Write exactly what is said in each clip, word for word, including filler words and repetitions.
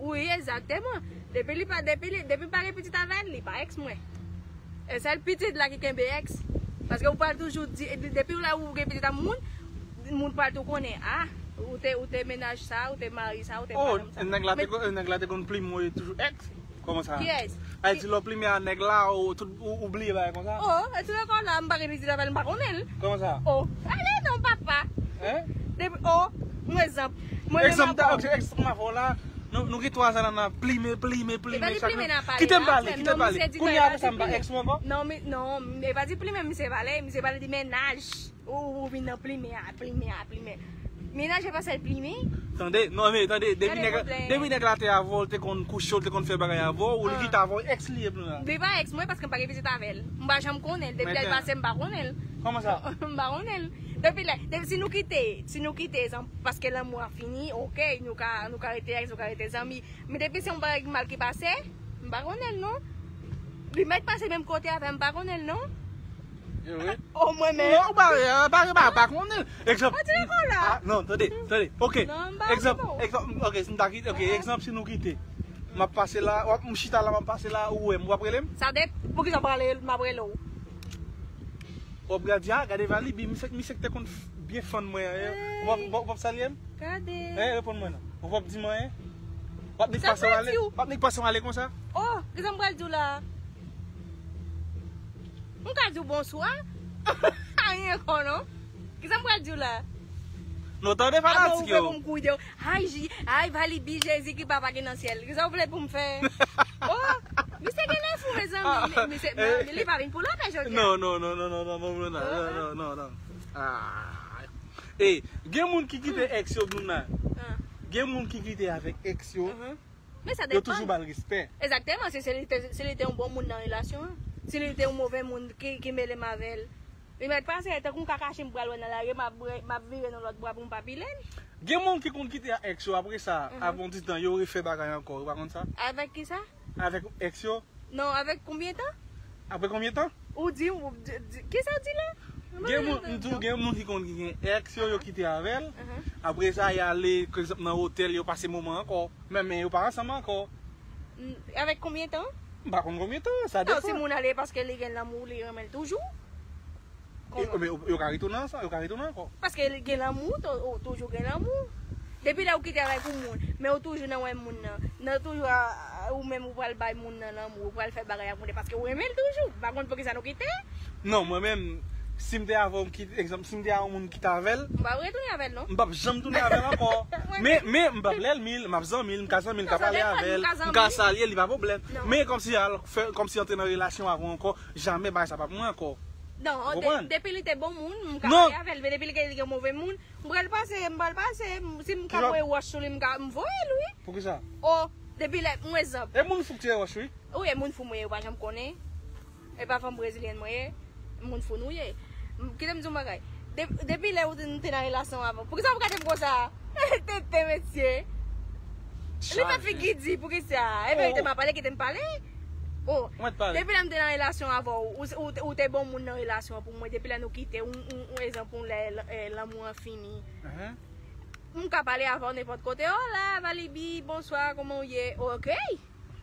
Wi, egzakteman. Depi li pa, depi li, depi m pa gen pitit avè l, li pa ex mwen. E sèl pitit la ki kenbe ex. Paske ou pral toujou di, depi w la ou gen pitit ak moun, moun pral tou konnen, ah, ou te, ou te mennaj sa, ou te mari sa, ou te Oh, madanm sa. nèg la te Men konn, nèg la te konn plim mwen toujou ex. Kòman sa? Kiyès? Ay, Ki di lè w plimen a nèg la, ou, tout, ou, ou bliye bagay konsa? Oh, e ti lekòl la, m pa gen pitit avè l, m pa konnen l. Kòman sa? Oh, ale non, papa. Hein? Depi, oh, mwen egzanp. Mwen menm Egzanp, ta, avè w. ok, egzanp m avè w la, nou, nou gen twa zan la, n ap plimen, plimen, E pa plimen di chak plimen jou. nan pale Kite m la, pale, frè m. kite Non, m pale. misye di Kounye a mennaj, apre sa, m pa plimen. ex mwen ankò? Non, mi, non, e pa di plimen, misye pale, misye pale di mennaj. Ou, ou vin nan plimen a, plimen a, plimen. Mennaj e pa sèl plimen. Tande, non, men tande, depi Gade nèg, pwoblèm. depi nèg la te avè w, te konn kouche w, te konn fè bagay avè w, ou li Ah. kite avè w, ex li ye pou nou la. Li pa ex mwen paske m pa gen pitit avè l. M pa janm konnen l. Depi lè l Meten. pase, m pa konnen l. Kòman sa? M pa konnen l. Depi lè, depi, si nou kite, si nou kite, zan-, paske lanmou a fini, ok, nou ka, nou ka rete ex, nou ka rete zanmi. Men depi se yon bagay mal ki pase, m pa konnen l, non. Li mèt pase menm kote avè m, m pa konnen l, non. Yo, wi. O mwen menm. Non, ou pa, pa, pa, pa konnen. Egzanp. Mwen di lekòl la. Ah, non, tande, tande. Ok. Non, m pa Egzanp, di non. egzanp, ok, si m ta kite, ok, Ah. egzanp, si nou kite. M ap pase la, w ap, m chita la, m ap pase la, ou wè m, w ap rele m? Sa dep-, poukisa w pa rele, m ap rele w? W ap gade, ah, gade Valibi, misye, misye ki te konn f-, byen fann mwen an, eh. W ap, w ap, w ap salye m? Gade. Eh, reponn mwen non. W ap di mwen, eh? W ap nik Sa pase w pral ale? di w. W ap nik pase w ale konsa? Oh, kisa m pral di w la? M ka di w bonswa? Anyen ankò non. Kisa m pral di w la? Non, tande Avan fanatik ou fè yo. pou m kouri de w. Ay, Ji-, ay, Valibi, Jezi ki papa ki nan syèl. Kisa w vle pou m fè? Oh, misye genlè fou, mezanmi. Ah, Li, misye, eh. li pa vin pou lapè jodi a. Non, non, non, non, non, non, non, non, non, Ah. non, non, non. Ah. Eh, gen moun ki kite Hmm. ex yo, Bruna. Ah. Gen moun ki kite avèk ex yo. Mhm. Men sa Yo depann. toujou ba l respè. Egzakteman, se, se li te, se li te yon bon moun nan relasyon an. Si li te yon move moun ki, ki mele m avè l. Li mèt pase, tankou m ka kache m pral wè nan lari, m ap vre-, m ap vire nan lòt bra pou m pa pile l. Gen moun ki konn kite a ex yo, apre sa, Mhm. apre yon ti tan, yo refè bagay ankò, ou pa konn sa? Avèk ki sa? Avèk ex yo. Non, avèk konbyen tan? Apre konbyen tan? Ou di, ou di, di, kisa w di la? Gen moun, m di w, gen moun ki konn ki gen ex yo, yo kite avè l. Mhm. Apre sa, y ale, pa egzanp, nan otèl, yo pase moman ankò. Men, men yo pa ansanm ankò. Mm, avèk konbyen tan? M pa konn konbyen tan, sa Non, depann. si moun ale paske li gen lanmou, li renmen l toujou. E, Kòman? men yo, yo ka retounen ansanm, yo ka retounen ankò. Paske li gen lanmou, to-, ou toujou gen lanmou. Depi lè ou kite avèk yon moun, men ou toujou nan wè moun nan. Nan toujou a, a, ou menm ou pral bay moun nan lanmou, ou pral fè bagay ak moun nan, paske ou renmen l toujou. M pa konn poukisa nou kite. Non, mwen menm, si m te avè w, m kite, egzanp, si m te avè yon moun m kite avè l, M p ap retounen avè l, non. m p ap janm tounen avè l ankò. Mwen Men, menm. men, m p ap lè l, m p ap zanmi l, m ka zanmi l, m ka Non, sa pale depann, avè l, m ka m ka zanmi. salye l, li pa pwoblèm. Non. Men kòmsi al fè, kòmsi antre nan relasyon avè w ankò, jamè bagay sa pa pou mwen ankò. Non, Ou de-, konprann? depi li te bon moun, m ka Non. pale avè l, men depi li gen, li gen move moun, m pral pase, m pral pase, m, si m ka Ki jan voye wòch sou li, m ka, m voye l, wi. Poukisa? O, depi lè, yon egzanp. E moun fou k tire wòch, wi. Wi, e moun fou mwen ye, ou pa janm konnen. E pa fanm brezilyèn mwen ye, moun fou nou ye. M, kite m di yon bagay. De-, depi lè ou te, nou te nan relasyon avan, poukisa w ap gade m konsa? Tete, mesye. Li fè Chaje. figi di, poukisa? E verite Ou m ap pale, kite m pale. O, Mwen t pale. depi lè m te nan relasyon avè w, ou, ou, ou te bon moun nan relasyon an pou mwen, depi lè nou kite, ou, ou, ou egzanp, ou lè, eh, lanmou an fini. Ahan. M ka pale avè w nenpòt kote. Hola, Valibi, bonswa, kòman w ye? Ok.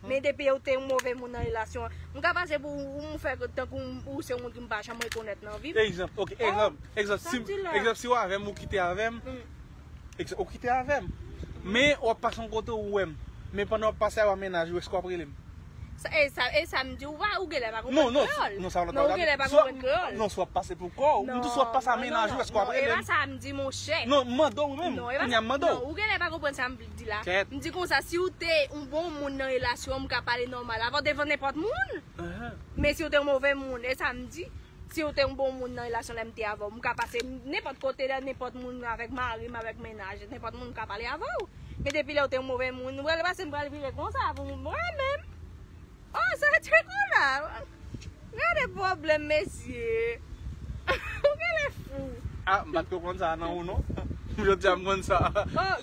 Men depi ou te yon move moun nan relasyon an, m ka pase pou ou, ou fè tankou ou se yon moun ki m pa janm rekonèt nan vi m. Egzanp, ok, Oh, egzanp, egzanp, sa si, m di la. egzanp, si w avè m, ou kite avè m, Mm. egzanp, ou kite avè m. Men w ap pase yon kote ou wè m. Men pandan w ap pase a, w ap mennaj ou, èske w ap rele m? Sa, e sa, e sa m di, ou pa, ou genlè pa Non, konprann non, kreyòl. non, sa w ap Non, ou genlè pa So, konprann kreyòl. non, si w ap pase pou kò w, m di si w ap pase a Non, mennaj ou, non, èske w ap non, e rele pa m? sa m di, monchè. Non, m mande w menm. Non, e pa Kounye a sa, m mande w. non, ou genlè pa konprann sa m di la. Kèt. M di konsa, si w te yon bon moun nan relasyon, m ka pale nòmal avè w devan nenpòt moun. Ahan. Men si w te yon move moun, e sa m di. Si w te yon bon moun nan relasyon lè m te avè w, m ka pase nenpòt kote, lè nenpòt moun avèk mari m, avèk mennaj, nenpòt moun m ka pale avè w. Men depi lè w te yon move moun, ou pral pase, m pral vire konsa pou mwen menm. Oh, sa te konsa. Gade pwoblèm, mesye. Ou genlè fou. Ah, m pa t konprann sa nan ou non. Jodi a m konn sa. Oh.